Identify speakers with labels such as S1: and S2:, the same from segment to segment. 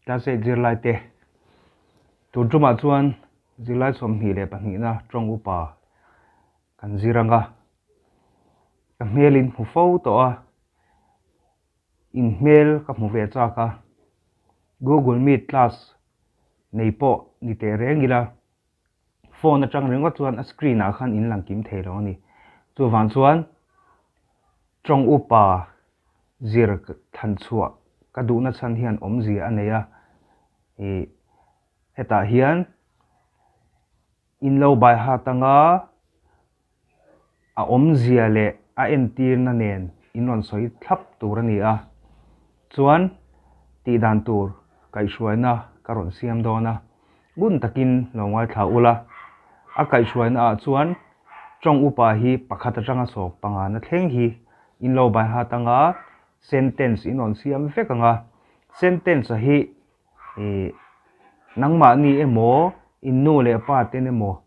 S1: Class eight zirlai te tun tumah chuan zirlai 22na tawng upa kan zir ang a, ka hmel in hmu fo tawh a, in hmel ka hmu ve chak a, Google Meet class nei pawh ni teh reng ila phone atang ringawt chuan a screen ah khan in lang kim thei lo a ni. Chuvang chuan tawng upa zir thlan chhuah ka duhna chhan hian awmzia a nei a, ih hetah hian in lo bai hat anga A awmzia leh a entirna nen in rawn sawi thlap tur a ni a, chuan tih dan tur kaihhruaina ka rawn siam dawn a, ngun takin lo ngaithla ula. A kaihhruaina ah chuan tawng upa hi pakhat atanga sawk pangana thleng hi in lo bai hat anga sentence in rawn siam vek ang a, sentence a hi ih nangmahni emaw in nu leh pa ten emaw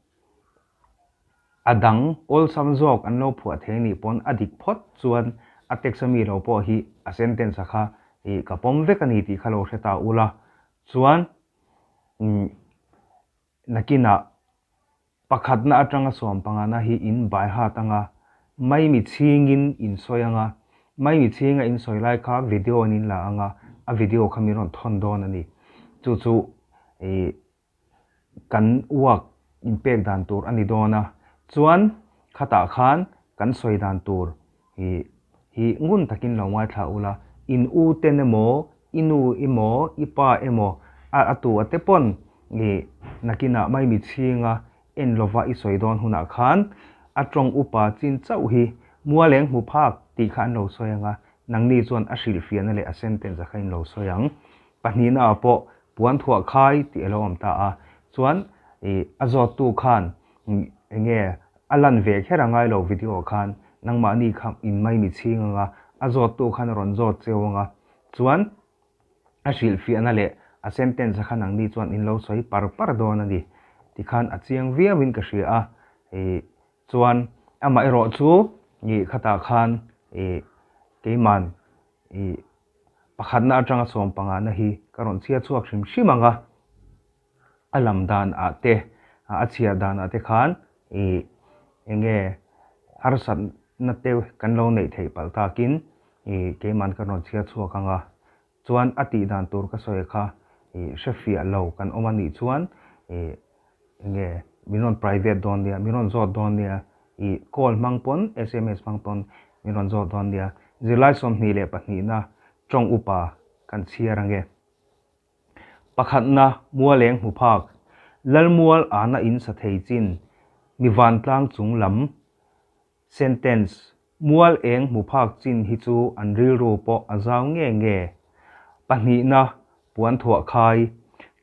S1: A dang awlsam zawk an lo phuah thei nih pawn a dik phawt chuan a text a mi lo pawh hi a sentence a kha ih ka pawm vek a ni tih kha lo hre ta ula chuan umm nakinah pakhatna atanga sawmpangana hi in by heart anga maimi chhingin in sawi anga maimi chhinga in sawi lai kha video an in la anga a video kha min rawn thawn dawn a ni chu chu ih kan uak inpek dan tur a ni dawn a, chuan khatah khan kan sawi dan tur hi hi ngun takin lo ngaithla ula, in u ten emaw, i nu emaw, i pa emaw a a tu a te pawn i nakinah maimi chhinga en lova i sawi dawn hunah khan a tawng upa chin chauh hi mualeng hmu phak tih kha an lo sawi ang a, nangni chuan a hrilhfiahna leh a sentence a kha in lo sawi ang. Pahnihna ah pawh Puan thuah khai tih a lo awm ta a, chuan ih a zawttu khan eng nge a lan ve kher a ngai lo video ah khan nangmahni kha in mai mi chhing ang a, a zawttu khan a rawn zawt cheu ang a, chuan a hrilhfiahna leh a sentence a kha nangni chuan in lo sawi par par dawn a ni tikhan a chiang viau in ka hria a, ih chuan amaherawh chu ih khatah khan ih keiman ih Pakhatna atanga sawmpangahna hi ka rawn chhiar chhuak hrim hrim ang a, a lam dan ah te, a chhiar dan ah te khan ih eng nge harsatna te kan lo neih theih palh takin ih keiman ka rawn chhiar chhuak ang a, chuan a tih dan tur ka sawi kha ih hrefiah lo kan awm a nih chuan ih Eng nge min rawn private dawn nia, min rawn zawt dawn nia, i call hmang pawn, sms hmang pawn min rawn zawt dawn nia. Zirlai 22na tawng upa kan chhiar ange. Pakhatna, Mualeng hmu phak, Lalmual ana in sa thei chin, mi vantlang chung lam, Sentence, Mual eng hmu phak chin hi chu an rilru pawh a zau nge nge. Pahnihna, Puan thuah khai.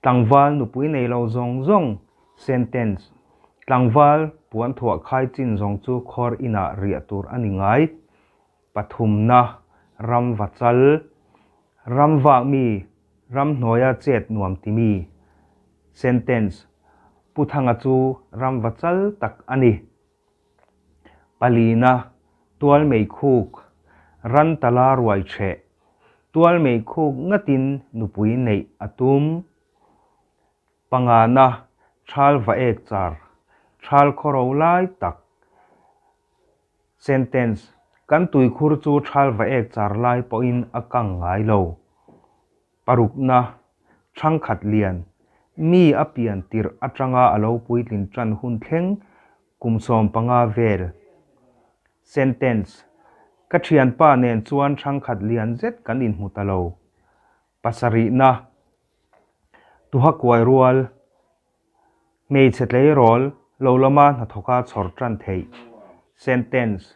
S1: Tlangval nupui nei lo zawng zawng. Sentence, Tlangval puan thuah khai chin zawng chu khawr inah riah tur a ni ngai. Pathumna, Ram va chal. Ram vak mi, ram hnuaia chet nuam ti mi. Sentence, Pu Thanga chu ram va chal tak a ni. Palina, tual mei khuk, ran tala ruai ṭheh, tual mei khuk ngatin nupui neih a tum. Pangana, ṭhal va ek char, ṭhal khawro lai tak. Sentence, Kan tuikhur chu ṭhal va ek char lai pawhin a kang ngai lo. Parukna, ṭhangkhat lian, mi a pian tirh aṭanga a lo puitlin ṭan hun thleng kum 15 vel. Sentence, Ka ṭhianpa nen chuan ṭhangkhat lian zet kan inhmu ta lo. Pasarihna, Tuha kuai rual, hmeichhe tleirawl lo lama hnathawka chhawr ṭan theih. Sentence,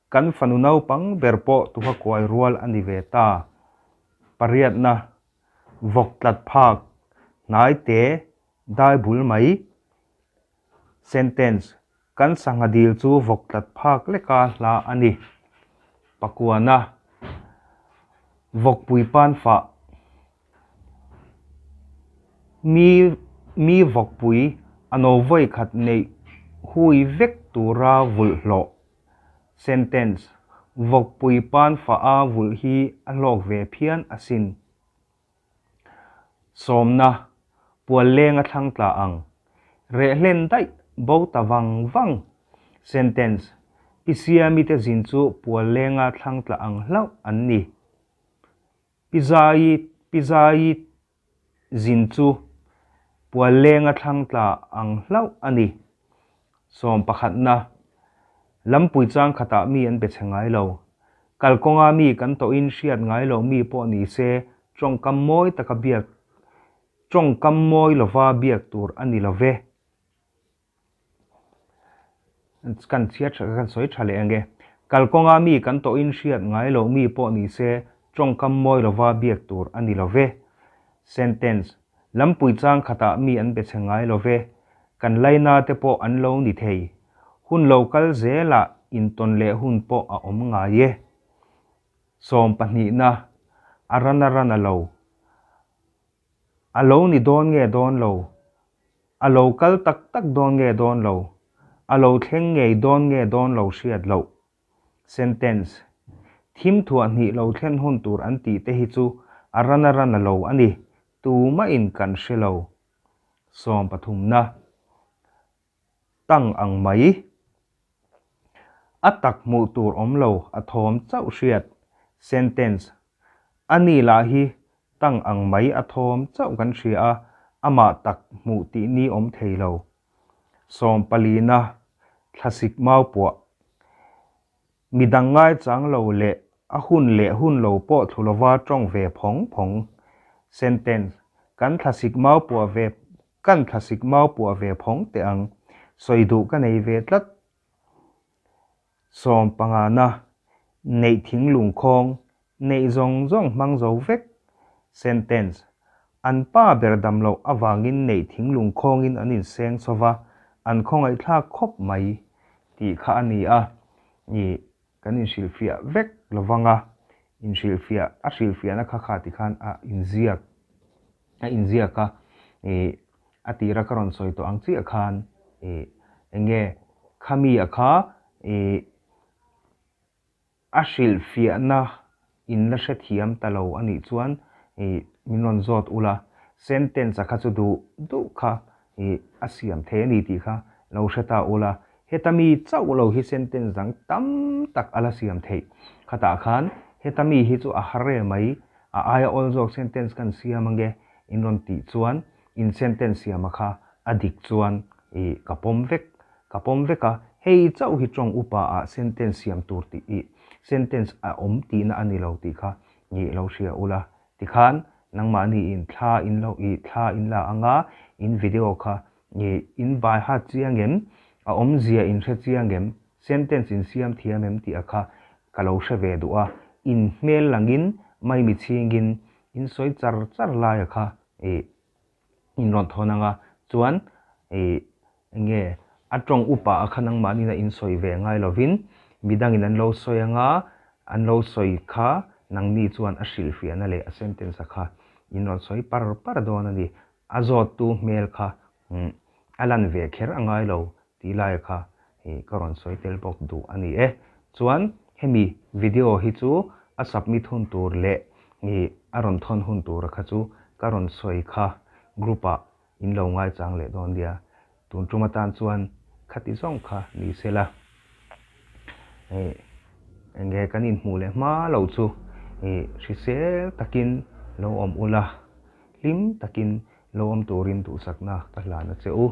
S1: Kan fanu naupang ber pawh tuha kuai rual a ni ve ta. Pariatna, Vawk tlat phak, hnai te, dai bul mai. Sentence, Kan sangha dil chu vawk tlat phak leka hla a ni. Pakuana, Vawkpui pan fah. Mi mi vawkpui a no vawi khat neih hui vek tura vulh hlawh. Sentence, Vawkpui pan fah a vulh hi a hlawk ve phian asin. Sawmna, Pual leng a thlang tla ang. Reh hlen daih, bo ta vang vang. Sentence, Pi Siami te zin chu pual lenga thlang tla ang hlauh an ni. Pi Zaii, Pi Zaii zin chu pual lenga thlang tla ang hlauh a ni. Sawm pakhatna, Lampui chang khatah mi an be chhe ngai lo. Kalkawnga mi kan tawhin hriat ngai lo mi pawh ni se tawngkam mawi taka biak tawngkam mawi lova biak tur a ni lo ve. Kan chhiat tha kan sawi tha leh ange. Kalkawnga mi kan tawhin hriat ngai lo mi pawh ni se tawngkam mawi lova biak tur a ni lo ve. Sentence, Lampui chang khatah mi an be chhe ngai lo ve, kan laina te pawh an lo ni thei. Hun lo kal zelah intawn leh hun pawh a awm ngai e. Sawm pahnihna, A ran a ran a lo. A lo ni dawn nge dawn lo? A lo kal tak tak dawn nge dawn lo? A lo thleng ngei dawn nge dawn lo hriat loh. Sentence, Thim thuah hnih lo thlen hun tur an tih te hi chu a ran a ran a lo a ni, tumahin kan hre lo. Sawm pathumna, Tang ang mai. A tak hmuh tur awm lo, a thawm chauh hriat. Sentence, A ni lah hi tang ang mai a thawm chauh kan hria a, amah tak hmuh tih ni awm thei lo. Sawm palina, Thlasik mau puah. Midang ngaichang lo leh a hun leh hun lo pawh thlu lova tawng ve phawng phawng. Sentence, Kan thlasik mau puah ve Kan thlasik mau puah ve phawng teh ang. Sawi duh ka nei ve tlat. Sawm pangana, Neih thing lungkhawng, neih zawng zawng hmang zo vek. Sentence, An pa ber dam loh avangin neih thing lungkhawngin an inseng chho va, an khawngaihthlak khawp mai tih kha a ni a. Ih, kan inhrilhfiah vek lo vang a, inhrilhfiah, a hrilhfiahna kha kha tikhan a inziak, a inziak a. Ih, a tira ka rawn sawi tawh ang chiah khan, ih, eng nge khami a kha, ih, A hrilhfiahna in la hrethiam ta lo a nih chuan ih min rawn zawt ula, sentence a kha chu duh duh kha ih a siam thei a ni tih kha lo hre ta ula, heta mi chauh lo hi sentence dang tam tak a la siam theih. Khatah khan heta mi hi chu a har em mai, a aia awl zawk sentence kan siam ange in rawn tih chuan in sentence siama kha a dik chuan ih ka pawm vek Ka pawm vek a, hei chauh hi tawng upa ah sentence siam tur tih ih sentence a awm tihna a ni lo tih kha ih lo hria ula. Tikhan nangmahni in thla in lo ih thla in la anga in video kha ih in bai hat chiang em, a awmzia in hre chiang em, sentence in siam thiam em tih a kha ka lo hre ve duh a, in hmel langin maimi chhingin in sawi char char laia kha ih in rawn thawn ang a, chuan ih enge a tawng upa a kha nangmahni na in sawi ve ngai lovin midangin an lo sawi ang a, an lo sawi kha nangni chuan a hrilhfiahna leh a sentence a kha in rawn sawi par par dawn a ni. A zawttu hmel kha a lan ve kher a ngai lo tih lai kha ih ka rawn sawi tel bawk duh a ni e. Chuan hemi video hi chu a submit hun tur leh ih a rawn thawn hun tura kha chu ka rawn sawi kha group ah in lo ngaichang leh dawn nia. Tun tum atan chuan khati zawng kha ni se la. Ih enge kan inhmuh leh hma lo chu ih hrisel takin lo awm ula, hlim takin lo awm turin duhsakna ka hlan a che u.